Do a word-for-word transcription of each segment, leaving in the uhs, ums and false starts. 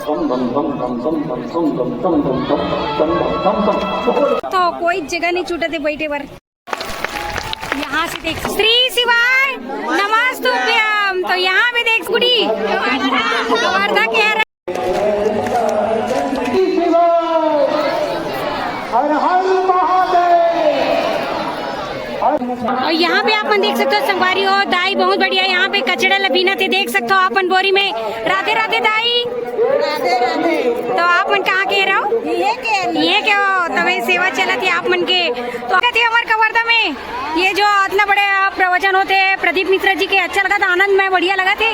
तो कोई जगह नहीं छूटत हे बैठे बर। यहाँ से देख, श्री शिवाय नमस्तुभ्यम। तो यहाँ पे देख, गुड़ी वर्धा के हर हर हर महादेव। और यहाँ पे आप मन देख सकते हो संगवारी हो, दाई बहुत बढ़िया यहाँ पे कचड़ा ल बीनत हे, देख सकते हो आप मन बोरी में। राधे राधे दाई। राधे राधे। तो आप मन कहाँ के रहो? ये के हो, तबे सेवा चलत हे आप मन के। तो आगत हे हमार कवर्धा में ये जो इतना बड़े प्रवचन होते हैं प्रदीप मिश्रा जी के, अच्छा लगा था, आनंद में बढ़िया लगा थे।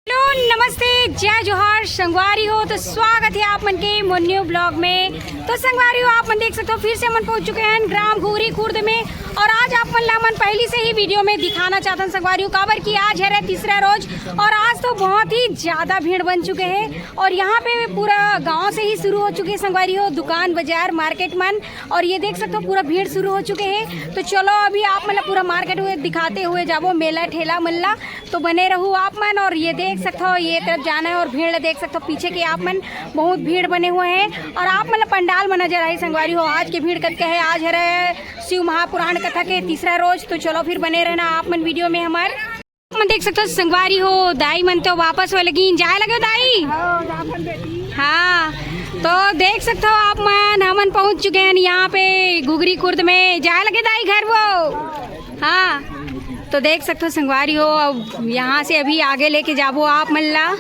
हेलो, नमस्ते, जय जोहार संगवारी हो। तो स्वागत है आप मन के मोर न्यू ब्लॉग में। तो संगवारी हो, आप मन देख सकते हो, फिर से मन पहुंच चुके हैं ग्राम घुघरी खुर्द में। और आज आप मन ला मन पहली से ही वीडियो में दिखाना चाहते हैं संगवारी हो, काबर कि आज है रे तीसरा रोज और आज तो बहुत ही ज्यादा भीड़ बन चुके हैं। और यहाँ पे पूरा गांव से ही शुरू हो चुके हैं संगवारी हो, दुकान, बाजार, मार्केट मन। और ये देख सकते हो, पूरा भीड़ शुरू हो चुके हैं। तो चलो, अभी आप मन ला पूरा मार्केट हुए दिखाते हुए जाबो, मेला ठेला मन ला। तो बने रहू आप मन। और ये देख सकते हो, ये तरफ जाना है और भीड़ देख सकते हो पीछे के आप मन, बहुत भीड़ बने हुए हैं। और आप मन ला पंडाल में नजर आई संगवारी हो, आज के भीड़ कतका है। आज हरे शिव महापुराण कथा के तीसरा रोज। तो चलो फिर बने रहना आप मन वीडियो में हमार। आप मन देख सकते हो संगवारी हो, दाई मन तो वापस होए लगिन, जाए लगे हो दाई। हाँ, तो देख सकते हो आप मन, हमन पहुंच चुके हैं यहाँ पे घुघरी खुर्द में, जाए लगे दाई घर वो। हाँ, तो देख सकते हो संगवारी हो, अब यहाँ से अभी आगे लेके जाबो आप मन ला।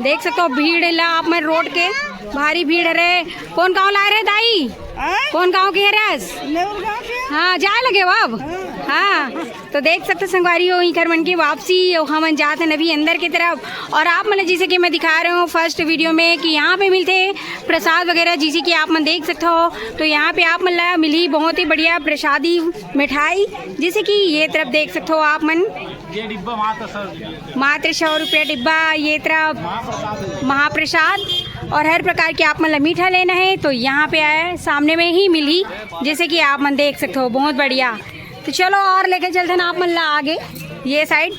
देख सकते हो भीड़ ला आप मन, रोड के भारी भीड़ हरे। कौन गाँव लाए रहे दाई? कौन गाँव के हरे? हाँ, जाए लगे हो अब। हाँ, तो देख सकते हो संगवारी हो, इकर मन की वापसी, और हमन जात हन अभी अंदर की तरफ। और आप मन ला जैसे कि मैं दिखा रहे हूँ फर्स्ट वीडियो में कि यहाँ पे मिलते हैं प्रसाद वगैरह, जैसे कि आप मन देख सकते हो। तो यहाँ पे आप मन ला मिली बहुत ही बढ़िया प्रसादी मिठाई, जैसे कि ये तरफ देख सकते हो आप मन, ये डिब्बा मात्र सौ रुपया। मात्र सौ रुपया डिब्बा, ये तरफ महाप्रसाद। महाप्रसाद। और हर प्रकार के आप मन ला मीठा लेना है तो यहाँ पे आए, सामने में ही मिली, जैसे कि आप मन देख सकते हो, बहुत बढ़िया। तो चलो और लेके चलते हैं आप मन ला आगे ये साइड।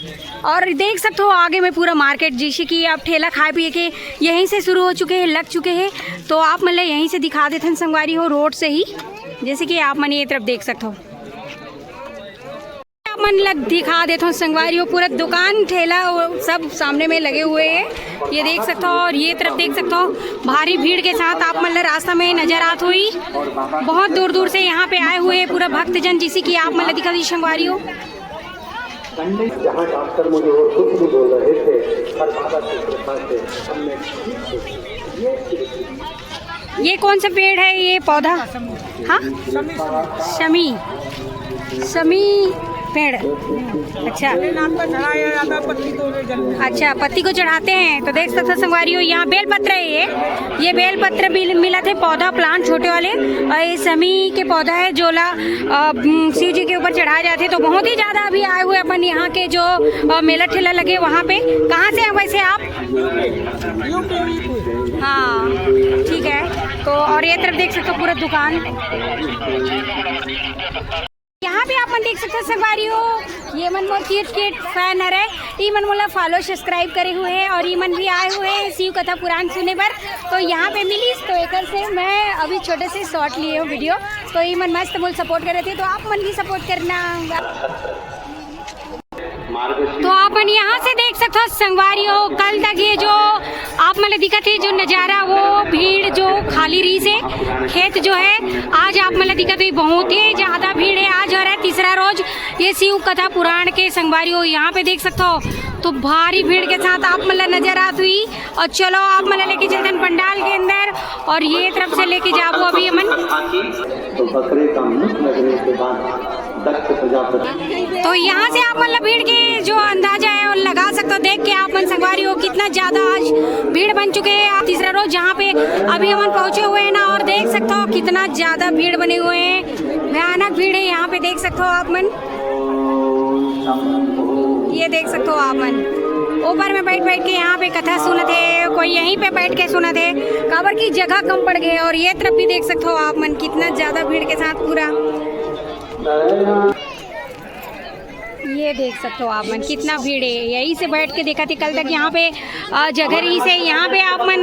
और देख सकते हो आगे में पूरा मार्केट, जैसे कि आप ठेला खाए पिए के यहीं से शुरू हो चुके हैं, लग चुके हैं। तो आप मन ला यहीं से दिखा देते हैं संगवारी हो, रोड से ही, जैसे कि आप मन ये तरफ देख सकते हो। आप मन ला दिखा देता हूँ संगवारी हो, पूरा दुकान ठेला वो सब सामने में लगे हुए हैं, ये देख सकते हो। और ये तरफ देख सकते हो, भारी भीड़ के साथ आप मन ला रास्ता में नजर आत हुई, बहुत दूर दूर से यहाँ पे आए हुए हैं पूरा भक्तजन, जिसे कि आप मन ला दिखा दी संगवारी हो। जहाँ डॉक्टर मुझे और कुछ नहीं बोल रहे थे, पर बाबा की कृपा से हमने ठीक से ये ये कौन सा पेड़ है, ये पौधा? हाँ, शमी, शमी पेड़। अच्छा, अच्छा, पत्ती को चढ़ाते हैं। तो देख सकते हो संगवारी हो, यहाँ बेल पत्र है, ये ये बेल पत्र भी मिला थे, पौधा प्लांट छोटे वाले। और ये शमी के पौधा है, जोला शिव जी के ऊपर चढ़ाए जाते हैं। तो बहुत ही ज्यादा अभी आए हुए अपन यहाँ के जो मेला ठेला लगे वहाँ पे। कहाँ से हैं वैसे आप? हाँ, ठीक है। तो और ये तरफ देख सकते हो पूरा दुकान। यहाँ पे आप मन देख सकते हो संगवारी हो, ये मन मोर किट किट फैन हरे, ई मन मोला फॉलो सब्सक्राइब करे हुए हैं और ई मन भी आए हुए हैं शिव कथा पुराण सुने बर। तो यहाँ पे मिली, तो एक से मैं अभी छोटे से शॉर्ट लिए हूँ वीडियो, तो ई मन मस्त मोल सपोर्ट करे थे, तो आप मन भी सपोर्ट करना। तो आप मन यहाँ से देख सकते हो संगवारी हो, कल तक ये जो आप मन ला दिखत है जो नजारा, वो भीड़ जो खाली रही से खेत जो है, आज आप मन ला दिखत है बहुत ही ज्यादा भीड़ है। आज हो रहा है तीसरा रोज ये शिव कथा पुराण के संगवारी हो, यहाँ पे देख सकते हो। तो भारी भीड़ के साथ आप मन ला नजर आत हुई। और चलो आप मन ला लेके चलते हैं पंडाल के अंदर और ये तरफ से लेके जाबो अभी हमन। तो बकरे का मुख लगने के बाद दक्ष प्रजापति। तो यहाँ से आप मन ला भीड़ के जो अंदाजा है वो लगा सकते हो, देख के आप मन संगवारी हो कितना ज्यादा आज भीड़ बन चुके हैं। आप तीसरा रोज जहाँ पे अभी हमन पहुंचे हुए हैं ना, और देख सकते हो कितना ज्यादा भीड़ बने हुए हैं, भयानक भीड़ है यहाँ पे, देख सकते हो आप मन। ये देख सकते हो आप मन, ऊपर में बैठ बैठ के यहाँ पे कथा सुनत है, कोई यहीं पे बैठ के सुनत है, काबर की जगह कम पड़ गए। और ये तरफ भी देख सकते हो आप मन कितना ज्यादा भीड़ के साथ पूरा, ये देख सकते हो आप मन कितना भीड़ है। यहीं से बैठ के देखा थी कल तक यहाँ पे, अ, जगह रही से यहाँ पे आप मन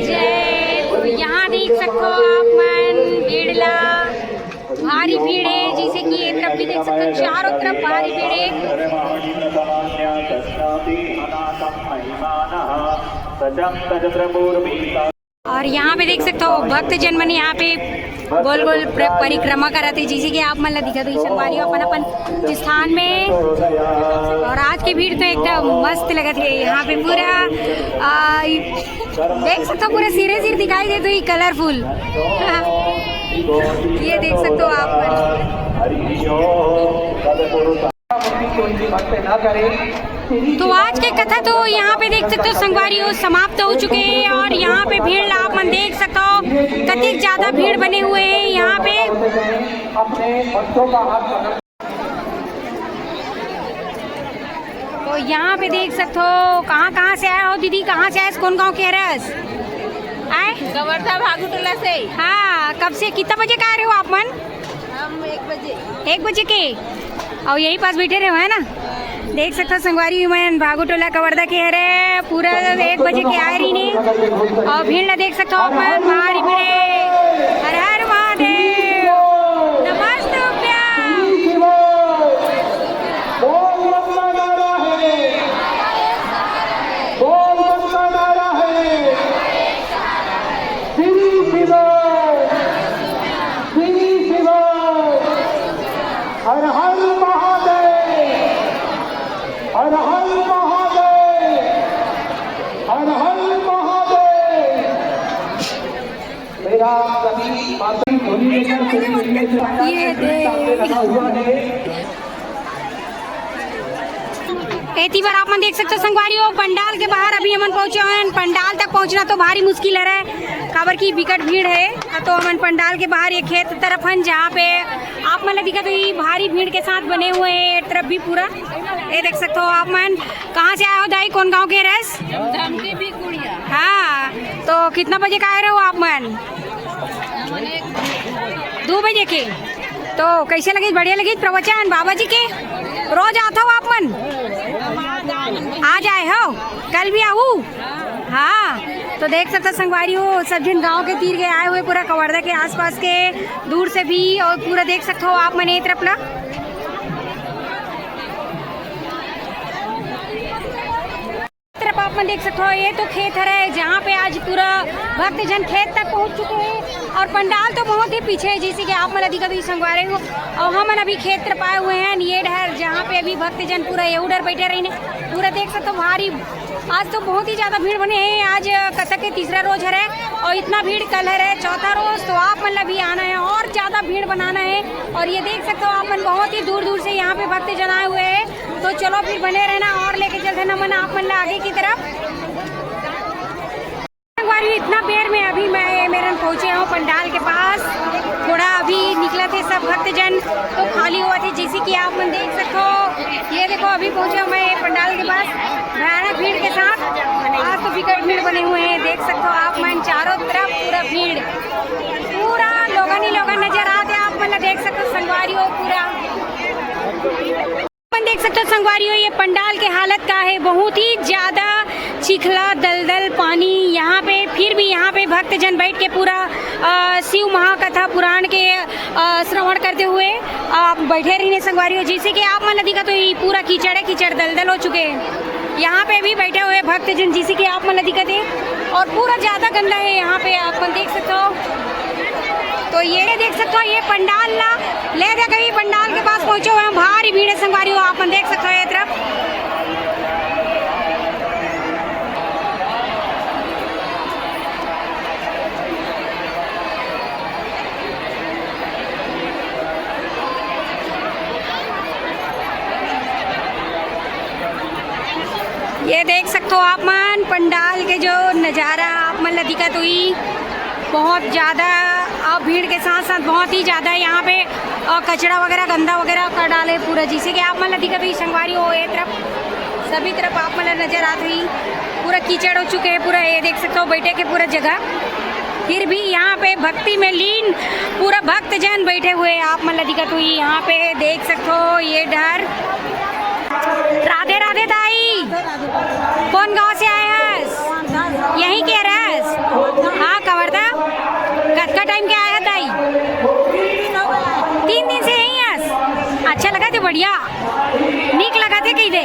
जय। यहाँ देख सकते हो आप मन भीड़ ला, भारी भीड़ है, जैसे कि ये तरफ भी देख सकते हो, चारों तरफ भारी भीड़ है। और यहाँ पे देख सकते हो भक्तजन मन यहाँ पे गोल गोल प्र-, परिक्रमा करत हे, जैसे कि आप मन ला दिखत होही संगवारी हो अपन अपन स्थान में। और आज के भीड़ तो एकदम मस्त लगत हे यहाँ पे पूरा, आ, देख सकते हो पूरा सिरे सिर दिखाई देत होही colourful। ये देख सकते हो आप मन। तो आज के कथा तो यहाँ पे देख सकते हो संगवारी हो समाप्त हो चुके हैं। और यहाँ पे भीड़ ला आप मन देख सकते हो कतिक ज्यादा भीड़ बने हुए हैं यहाँ पे। तो यहाँ पे देख सकते हो कहाँ कहाँ से आए हो दीदी, कहाँ से आए, कौन गाँव के हरस आए? कवर्धा भागू टोला से। हाँ, कब से कितना बजे का आ रहे हो आप मन? हम एक बजे। एक बजे के? और यही पास बैठे रहे हो, है ना? देख सकते हो संगवारी मन भागू टोला कवर्धा के हरे, पूरा एक बजे के आए रही ने। और भीड़ ला देख सकते हो आप मन भारी भीड़ हे। हर हर महादेव। नमस्तुभ्यं। बोल बम का नारा है, बोल बम का नारा है। श्री शिव, श्री शिव। हर हर महादेव, हर हर महादेव, हर हर महादेव। मेरा सभी माता ध्वनि लेकर पूरी दुनिया से ये दे। लगा हुआ है। एती बार आप मन देख सकते हो संगवारी हो, पंडाल के बाहर अभी हमन पहुंचे हन। पंडाल तक पहुंचना तो भारी मुश्किल हरे, काबर की बिकट भीड़ है। तो हमन पंडाल के बाहर ये खेत तरफ हन, जहाँ पे आप मन ला दिखत होही भारी भीड़ के साथ बने हुए हैं ये तरफ भी पूरा। ये देख सकते हो आप मन। कहाँ से आए हो दाई, कौन गाँव के हरस? धमकी भी कुड़िया। हाँ, तो कितना बजे का आए रहे हो आप मन? दो बजे के। तो कैसे लगे? बढ़िया लगे प्रवचन बाबा जी के? रोज आता हो आप मन? आज आए हो, कल भी आहू? हाँ, तो देख सकते हो संगवारी हो, सब जन गांव के तीर के आए हुए, पूरा कवर्धा के आसपास के दूर से भी, और पूरा देख सकते हो आप मन ये तरफ ला। तरफ आप मन देख सकते हो, ये तो खेत हरे, जहाँ पे आज पूरा भक्तजन खेत तक पहुँच चुके हैं। और पंडाल तो बहुत ही पीछे है, जैसे कि आप मन ला दिखत होही संगवारी हो। और हमन अभी खेत तरफ आए हुए हैं, ये डहर, जहाँ पे अभी भक्तजन पूरा ये उधर बैठे रहिने। पूरा देख सकते हो भारी, आज तो बहुत ही ज्यादा भीड़ बने हैं। आज कथा के तीसरा रोज हरे और इतना भीड़ कल हरे चौथा रोज, तो आप मन ला भी आना है और ज्यादा भीड़ बनाना है। और ये देख सकते हो आप मन, बहुत ही दूर दूर से यहाँ पे भक्तजन आए हुए हैं। तो चलो फिर बने रहना और लेके चलते ना मन आप मन ला आगे की तरफ। एक बार भी इतना बेर में अभी मैं मेरन पहुंचे हूँ पंडाल के पास। थोड़ा अभी निकला थे सब भक्तजन, तो खाली हुआ थे, जैसे कि आप मन देख सकते हो। ये देखो अभी पहुंचे हूँ मैं पंडाल के पास, भयानक भीड़ के साथ। आज तो बिकट भीड़ बने हुए हैं, देख सकते हो आप मन चारों तरफ पूरा भीड़, पूरा लोगन ही लोगन नजर आते हैं। आप मन ला देख सकते हो संगवारी हो पूरा अपन देख सकते हो संगवारी हो, ये पंडाल के हालत का है, बहुत ही ज्यादा चिखला, दलदल, पानी यहाँ पे। फिर भी यहाँ पे भक्तजन बैठ के पूरा, अ, शिव महाकथा पुराण के, अ, श्रवण करते हुए आप बैठे रहिने संगवारी हो। जैसे कि आप मन ला दिखत होही पूरा कीचड़ है, कीचड़ दलदल हो चुके हैं। यहाँ पे भी बैठे हुए भक्तजन, जैसे कि आप मन ला दिखत हे, और पूरा ज्यादा गंदा है यहाँ पे, आप मन देख सकते हो। तो ये देख सकते हो, ये पंडाल ला ले दे कहीं पंडाल के पास पहुंचे हुए हैं, भारी भीड़ है संगवारी हो, आप मन देख सकते हो ये तरफ। ये देख सकते हो आप मन पंडाल के जो नजारा आप मन ला दिखत होही, बहुत ज्यादा, अ, भीड़ के साथ साथ बहुत ही ज्यादा यहाँ पे, अ, कचरा वगैरह गंदा वगैरह कर डाले पूरा, जैसे कि आप मन ला दिखत होही संगवारी हो ये तरफ सभी तरफ आप मन ला नजर आत होही, पूरा कीचड़ हो चुके हैं पूरा। ये देख सकते हो बैठे के पूरा जगह, फिर भी यहाँ पे भक्ति में लीन पूरा भक्तजन बैठे हुए आप मन ला दिखत होही। यहाँ पे देख सकते हो ये डहर बढ़िया, नीक लगत हे कहिदे।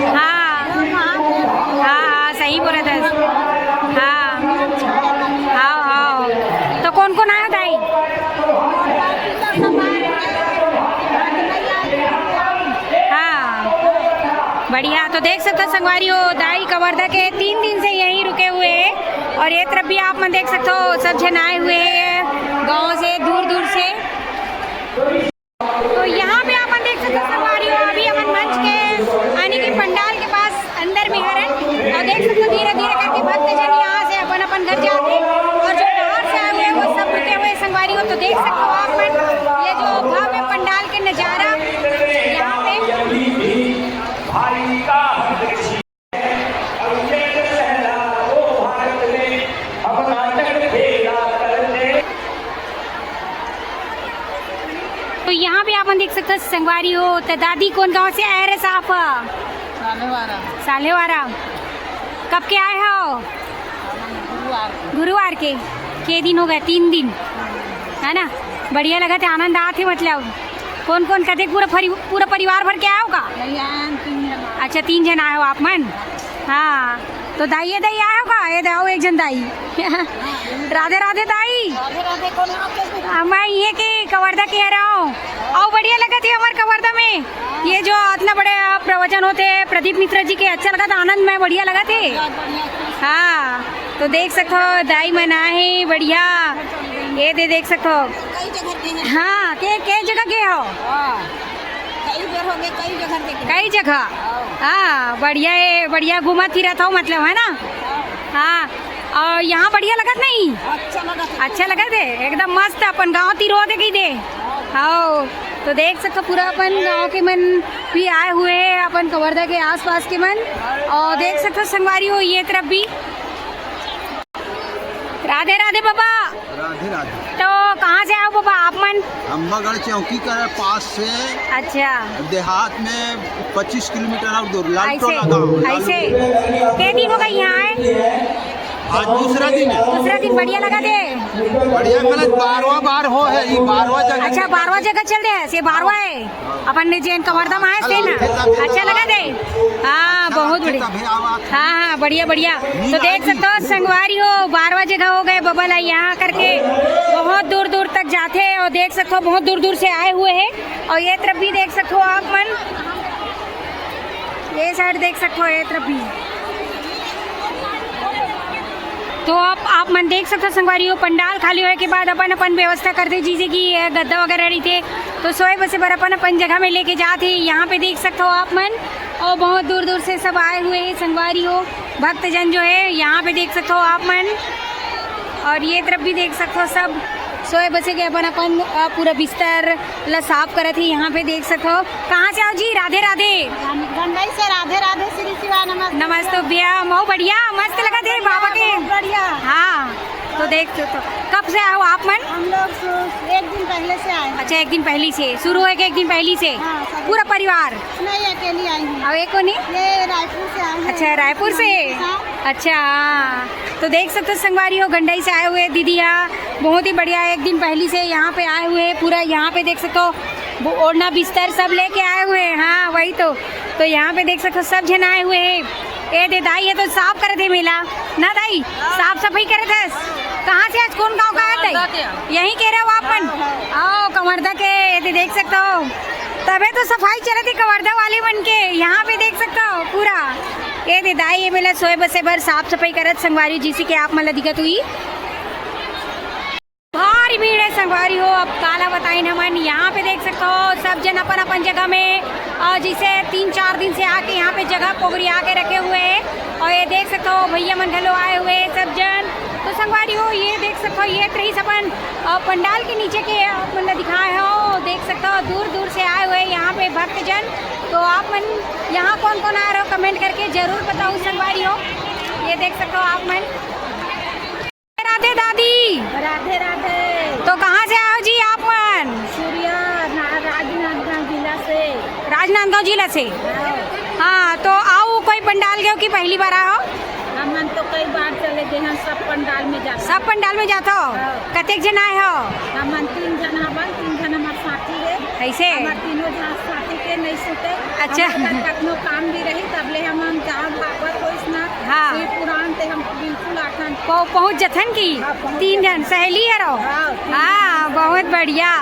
हाँ, हाँ, हाँ, सही बोलत हस। हाँ, हाँ, हाँ। तो कोन कोन आय हो दाई? हाँ, बढ़िया। तो देख सकत हो संगवारी हो, दाई कवर्धा के तीन दिन से यहीं रुके हुए हैं और ये तरफ भी आप मन देख सकत हो, सब झन आए हुए हैं गाँव से, दूर दूर से। तो यहाँ पे अपन देख सकते हो संगवारी हो, अभी अपन मंच के यानी कि पंडाल के पास अंदर में हरन और देख सकते हो धीरे धीरे करके भक्तजन यहाँ से अपन अपन घर जाते हैं और जो बाहर से आए हुए हैं वो सब रुके हुए हैं संगवारी हो। तो देख सकते हो आप मन ये जो भव्य पंडाल के नज़ारा यहाँ पे। तो यहाँ पे आप मन देख सकते हो संगवारी हो, तो दादी कोन गाँव से आए रहे साहब? साल्हेवारा। साल्हेवारा। कब के आए हो? गुरुवार के। गुरुवार के। के दिन हो गए? तीन दिन, है ना? बढ़िया लगत हे, आनंद आत हे। मतलब कोन कोन, कतेक पूरा परि-, पूरा परिवार भर के आए हो का? नहीं, आए हैं तीन जन। अच्छा, तीन जन आए हो आप मन। हाँ, तो दाई, ये दाई आए हो का? ये दाई, एक जन दाई। राधे राधे दाई। राधे राधे, कोन हो आप? हाँ, मैं ये के कवर्धा के हरव। अउ बढ़िया लगत हे हमर कवर्धा में। ये जो इतना बड़े प्रवचन होते हैं प्रदीप मिश्रा जी के, अच्छा लगत हे, आनंद में बढ़िया लगत हे। हाँ, तो देख सकत हो दाई मन आए हे, बढ़िया। ये दे देख सकत हो। कई जगह के हैं। हाँ, के, के जगह के हो? हाँ। कई बेर हो गए, कई जगह देखे। कई जगह? हाँ। हाँ, बढ़िया हे, बढ़िया घूमत फिरत हो मतलब, है ना? हाँ। हाँ, और यहाँ बढ़िया लगत नहीं? अच्छा लगत हे। अच्छा लगत हे, एकदम मस्त, अपन गाँव तीर हो दे कहिदे। हाँ। हाँ, तो देख सकत हो पूरा अपन गाँव के मन भी आए हुए हैं, अपन कवर्धा के आसपास के मन। और देख सकत हो संगवारी हो ये तरफ भी। राधे राधे बाबा। राधे राधे। तो कहाँ से आए हो बाबा आप मन? अम्बागढ़ चौकी के पास से। अच्छा। देहात में पच्चीस किलोमीटर और दूर, लाल ऐसे, टोला गाँव, लाल ऐसे। के दिन हो गए यहाँ आए? आज दूसरा दिन है। दूसरा दिन बढ़िया लगत हे? बढ़िया, मतलब बारहवाँ बार हो है, ये बारहवाँ जगह। अच्छा, बारहवाँ जगह चल रहे हैं, से बारहवाँ है। अपन ने जेन कवर्धा में आए थे ना, अच्छा लगत हे? हाँ, बहुत बढ़िया। हाँ, हाँ, बढ़िया, बढ़िया। तो देख सकत हो संगवारी हो, बारहवाँ जगह हो गए बबा ला यहाँ करके, बहुत दूर दूर तक जाते हैं और देख सकत हो बहुत दूर दूर से आए हुए हैं। और ये तरफ भी देख सकत हो आप मन, ये साइड देख सकत हो, ये तरफ भी। तो आप, आप मन देख सकत हो संगवारी हो, पंडाल खाली होए के बाद अपन अपन व्यवस्था कर दे, जैसे कि ये गद्दा वगैरह रहिथे, तो सोए बसे बर अपन अपन जगह में लेके जात हे। यहाँ पे देख सकत हो आप मन, और बहुत दूर दूर से सब आए हुए हैं संगवारी हो, भक्तजन जो है यहाँ पे देख सकत हो आप मन। और ये तरफ भी देख सकत हो सब सोए बसे के अपन अपन, अ, पूरा बिस्तर ला साफ करत हे। यहाँ पे देख सकत हो, कहाँ से आए हो जी? राधे राधे। गंडई से। राधे राधे, श्री शिवाय नमस्ते। नमस्तुभ्यम। बहुत बढ़िया, मस्त लगत हे बाबा के। बहुत बढ़िया। हाँ, तो देख सकत हो, कब से आए हो आप मन? हम लोग सु-, एक दिन पहले से आए हैं। अच्छा, एक दिन पहले से शुरू है कि एक दिन पहले से? हाँ, सभी। पूरा परिवार? नहीं, अकेली आई हूँ। और एक कोनी? ये रायपुर से आए हैं। अच्छा, रायपुर से? हाँ। अच्छा, हाँ। तो देख सकत हो संगवारी हो, गंडई से आए हुए दीदी, हाँ, बहुत ही बढ़िया, एक दिन पहली से यहाँ पे आए हुए हैं। पूरा यहाँ पे देख सकत हो, वो ओढ़ना बिस्तर सब लेके आए हुए हैं। हाँ, वही तो। तो यहाँ पे देख सकत हो, सब झन आए हुए हैं। ए दे दाई, ये तो साफ करत हे मेला ना दाई, साफ सफाई करत हस। कहाँ से, आज कोन गाँव का है दाई? कवर्धा के। यहीं के रहो आप मन? हाँ, हाँ। आओ, कवर्धा के, ये दे देख सकत हो, तभे तो सफाई चलत हे कवर्धा वाले मन के। यहाँ पे देख सकत हो पूरा, ये दे दाई, ये मेला सोए बसे बर साफ सफाई करत संगवारी, जैसे कि आप मन ला दिखत हुई। भारी भीड़ है संगवारी हो, अब काला बताइन हमन। यहाँ पे देख सकत हो, सब जन अपन अपन जगह में, और जिसे तीन चार दिन से आके यहाँ पे जगह पोगरिया के रखे हुए हैं। और ये देख सकत हो, भैया मन घलो आए हुए हैं सब जन। तो संगवारी हो, ये देख सकत हो, ये रहिस अपन, अ, पंडाल के नीचे के आप मन ला दिखाए हो, देख सकत हो, दूर दूर से आए हुए हैं यहाँ पे भक्तजन। तो आप मन यहाँ कौन कौन आ रहे हो, comment करके जरूर बताओ संगवारी हो। ये देख सकत हो आप मन। राधे दादी। राधे राधे। तो कहाँ से आए हो जी आप मन? सूर्या, ना-, राजनांदगांव जिला से। राजनांदगांव जिला से? हाँ। हाँ, तो अउ कोई पंडाल गए हो कि पहली बार आए हो? हमन तो कई बार चले गए हैं, सब पंडाल में जाते। सब पंडाल में जाते हो? हाँ। कतेक जन आए हो? हमन तीन जन हवन, तीन जन हमारे साथी है। ऐसे? हमर तीनों झांस छाती के नहीं सुते। अच्छा। हमर कखनो काम भी रही, तब ले हम, हम जहाँ भागवत होइस ना, हाँ। शिव पुराण ते हम बिल्कुल आठन। पहुँच जथन की? हाँ, पहुँच तीन जथन। जन सहेली है रहो? हाँ, तीन हाँ, जन। बहुत बढ़िया।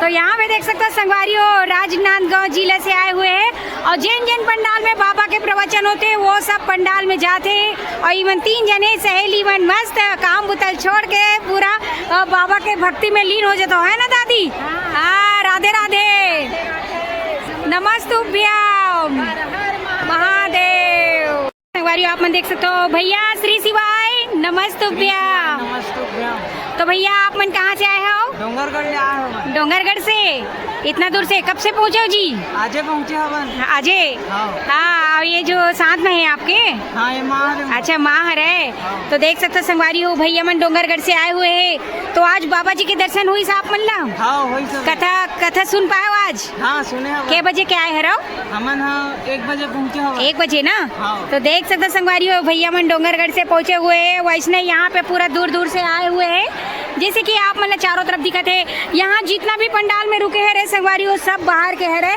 तो यहाँ पे देख सकते हो संगवारी हो, राजनांदगांव जिले से आए हुए हैं और जेन जेन पंडाल में बाबा के प्रवचन होते हैं, वो सब पंडाल में जाते हैं और इवन तीन जने सहेली मन मस्त काम बुतल छोड़ के पूरा अ, बाबा के भक्ति में लीन हो जाता है ना दादी? हाँ। हाँ, राधे राधे। नमस्तुभ्यम। महादेव। संगवारी आप मन देख सकते हो भैया श्री शिवाय नमस्तुभ्यम। नमस्तुभ्यम। तो भैया आप मन कहाँ से आए हो? डोंगरगढ़ ले आए हो। डोंगरगढ़ से? इतना दूर से कब से पहुँचे हो जी? आजे पहुँचे हवन। आजे? हाँ। हाँ, और ये जो साथ में है आपके? हाँ, ये माँ हरे। अच्छा, माँ हरे। हाँ। तो देख सकते हो संगवारी हो, भैया मन डोंगरगढ़ से आए हुए हैं, तो आज बाबा जी के दर्शन हुई सा आप मन ला? हाँ, हुई सब। कथा, कथा सुन पाए हो आज? हाँ, सुने हवन। के बजे के आए हरो? हमन ह एक बजे पहुँचे हवन। एक बजे ना? हाँ। तो देख सकते हो संगवारी हो, भैया मन डोंगरगढ़ से पहुँचे हुए हैं, वैसने यहाँ पे पूरा दूर दूर से आए हुए हैं। जैसे कि आप मन ला चारों तरफ दिखत है, यहाँ जितना भी पंडाल में रुके हरे संगवारी हो, सब बाहर के हरे,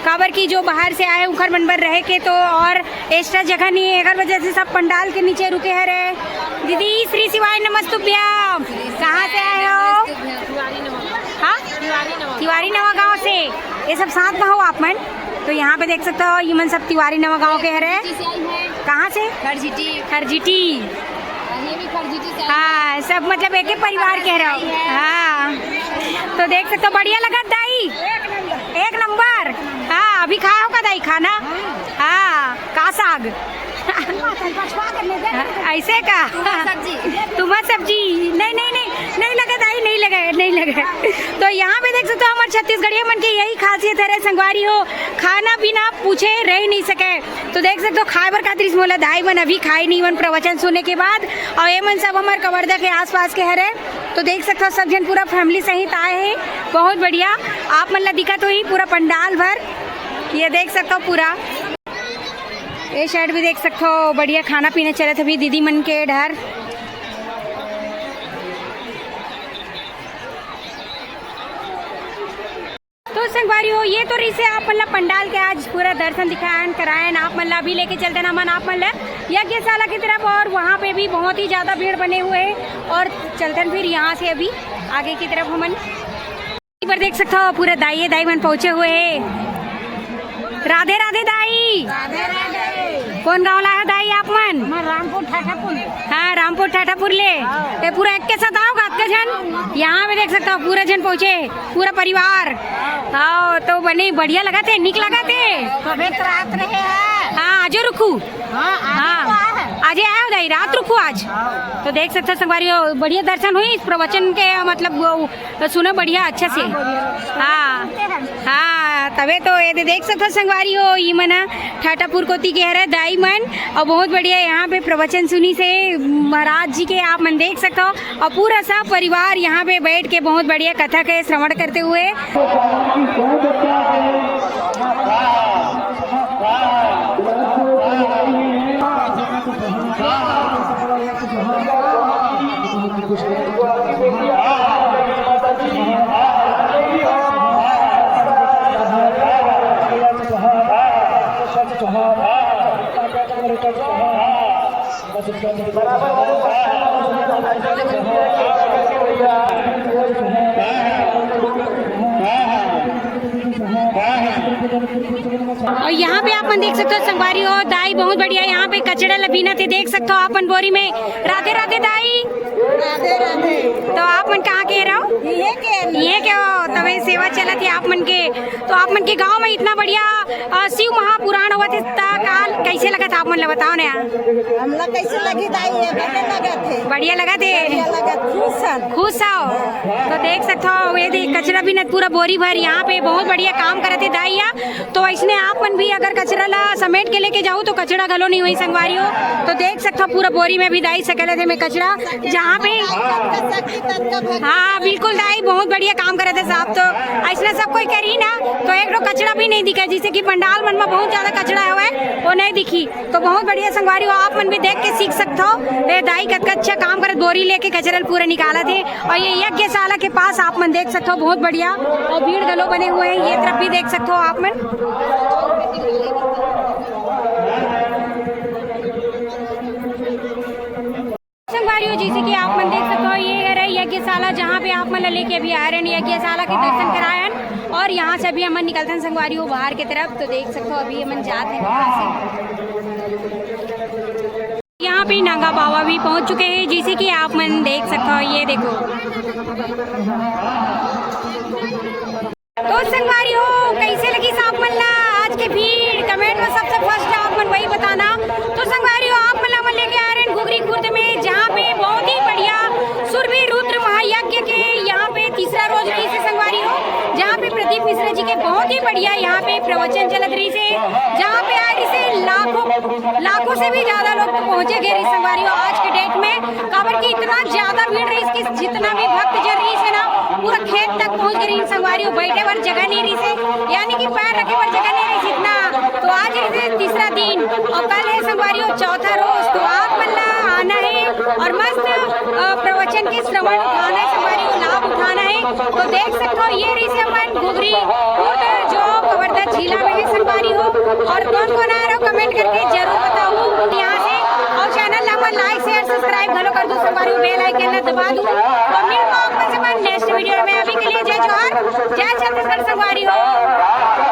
काबर कि जो बाहर से आए उखर मन बर रहे के तो और extra जगह नहीं है, एकर वजह से सब पंडाल के नीचे रुके हरे। दीदी श्री शिवाय नमस्तुभ्यम, कहाँ से आए हो? हाँ, तिवारी नवा गांव से। ये सब साथ में हो आप मन? तो यहाँ पे देख सकते हो, ये मन सब तिवारी नवा गांव के हरे। कहाँ से? खरझिटी। खरझिटी। ये भी खरझिटी से। हाँ, सब मतलब एक ही परिवार के रहो। हाँ, तो देख सकते हो, बढ़िया लगा दाई। एक नंबर। हाँ, अभी खाए हो का दाई खाना? हाँ, का साग? ऐसे का? तुम्हार सब्जी। तुम्हार सब्जी। नहीं, नहीं, नहीं, नहीं लगा दाई, नहीं लगा, नहीं लगा। तो यहाँ पे देख सकते हो, हमारे छत्तीसगढ़िया मन के यही खासियत है रे संगवारी हो, खाना बिना पूछे रह नहीं सके। तो देख सकते हो, खाए बर खातिर मोला दाई मन अभी खाए नहीं मन प्रवचन सुने के बाद, और ये मन सब हमारे कवर्धा के आसपास के हरे। तो देख सकते हो, सब जन पूरा family सहित आए हैं, बहुत बढ़िया। आप मन ला दिखत होही पूरा पंडाल भर, ये देख सकते हो पूरा। ये side भी देख सकते हो, बढ़िया खाना पीना चलत अभी दीदी मन के डहर। तो संगवारी हो, ये तो रहिसे आप मन ला पंडाल के आज पूरा दर्शन दिखायन करायन, आप मन ला अभी लेके चलते ना मन आप मन ला यज्ञशाला की तरफ, और वहाँ पे भी बहुत ही ज्यादा भीड़ बने हुए है और चलतन फिर यहाँ से अभी आगे की तरफ हमन एक बार देख सकते हो, पूरा दाई दाई मन पहुँचे हुए है। राधे राधे दाई। राधे राधे। कौन गाँव ला हो दाई आप मन? मैं रामपुर ठाठापुर। हाँ, रामपुर ठाठापुर ले। हाँ। ये पूरा एक के साथ आओ, गात का जन। यहाँ पे देख सकते हो, पूरा जन पहुँचे, पूरा परिवार। हाँ, तो बने बढ़िया लगा थे, निक लगा थे। तबे तो रात रहे हैं। हाँ, आजो रुकू। हाँ, आजे हाँ। तो आए हैं। आजे आए हो दाई, रात रुकू आज। हाँ। तो देख सकते हो संगवारी हो, बढ़िया दर्शन हुई प्रवचन के, मतलब वो तो सुनो बढ़िया अच्छा से। हाँ, बढ़िया। हाँ, हाँ, तबे तो ये दे देख सकत हो संगवारी हो, ई मन ह ठाठापुर कोती के हरे दाई मन, और बहुत बढ़िया यहाँ पे प्रवचन सुनी से महाराज जी के आप मन देख सकत हो, और पूरा सब परिवार यहाँ पे बैठ के बहुत बढ़िया कथा के श्रवण करते हुए। और यहाँ पे आप मन देख सकते हो संगवारी हो, दाई बहुत बढ़िया यहाँ पे कचड़ा ला बीनत हे, देख सकते हो आप मन बोरी में। राधे राधे दाई। राधे राधे। तो आप मन कहाँ के रहो? ये के ये के हो, तबे सेवा चलत हे आप मन के। तो आप मन के गांव में इतना बढ़िया, अ, शिव महापुराण होवत हे, त काल कैसे लगत हे आप मन ला बताओ ना। हमला कैसे लगी दाई? ये बढ़िया लगत हे। बढ़िया लगत हे। बढ़िया लगत, खुश हन। खुश हो? तो देख सकते हो, ये देख, कचड़ा बीनत पूरा बोरी भर यहाँ पे बहुत बढ़िया काम करत हे दाई हा। तो इसने आप मन भी अगर कचरा ला समेट के लेके जाहू तो कचरा घलो नहीं होही संगवारी हो। तो देख सकथो पूरा बोरी में भी दाई सकेले थे में कचरा, जहाँ पे हाँ बिल्कुल दाई बहुत बढ़िया काम करे थे साहब। तो ऐसना सब कोई करी ना तो एक ठो कचरा भी नहीं दिखे, जैसे कि पंडाल मन में बहुत ज्यादा कचरा हवय वो नहीं दिखी। तो बहुत बढ़िया संगवारी हो, आप मन भी देख के सीख सकथो। ये दाई कतका अच्छा काम करत, बोरी लेके कचरा ल पूरा निकालत हे। और ये यज्ञशाला के पास आप मन देख सकथो बहुत बढ़िया और भीड़ घलो बने हुए हैं। ये तरफ भी देख सकथो आप मन। संगवारी हो, जैसे कि आप मन देख सकते हो, ये हरे यज्ञशाला, जहाँ पे आप मन ला लेके अभी आए रहन, यज्ञशाला के दर्शन कराए हन और यहाँ से अभी हमन निकलथन संगवारी हो बाहर के तरफ। तो देख सकते हो अभी हमन जात हन यहाँ से। यहाँ पे नागा बाबा भी पहुँच चुके हैं, जैसे कि आप मन देख सकते हो, ये देखो। तो संगवारी हो, कैसे लगिस आप मन ला आज के भीड़? कमेंट में सबसे फर्स्ट आप मन वही बताना। तो संगवारी हो, आप मन ला हमन लेके आ रहे हैं घुघरी खुर्द में, जहाँ पे बहुत ही बढ़िया सुरभि रुद्र महायज्ञ के यहाँ पे तीसरा रोज रहिस हे संगवारी हो, जहाँ पे प्रदीप मिश्रा जी के बहुत ही बढ़िया यहाँ पे प्रवचन चलत रहिस हे, जहाँ पे आए रहिस हे लाखों, लाखों से भी ज्यादा लोग तो पहुँचे गए रहिस संगवारी हो आज के डेट में। काबर कि इतना ज्यादा भीड़ रहिस कि जितना भी भक्तजन रहिस हे ना, पूरा खेत तक पहुंच गए रहिस संगवारी हो, बैठे बर जगह नहीं रहिस हे, यानी कि पैर रखे बर जगह नहीं रहिस इतना। तो आज रहिस हे तीसरा दिन और कल है संगवारी हो चौथा रोज। तो आप मन ला आना है और मस्त, अ, प्रवचन के श्रवण उठाना है संगवारी हो, लाभ उठाना है। तो देख सकते हो, ये रहिस हे अपन घुघरी खुर्द जो कवर्धा जिला में है संगवारी हो। और कौन कौन आ रहे हो, कमेंट करके जरूर बताओ यहाँ से। और चैनल ला अपन लाइक, शेयर, सब्सक्राइब घलो कर दो संगवारी हो, बेल आइकन ला दबा दो। और मिलबो आप मन से अपन नेक्स्ट वीडियो में। अभी के लिए जय जोहार, जय छत्तीसगढ़ संगवारी हो।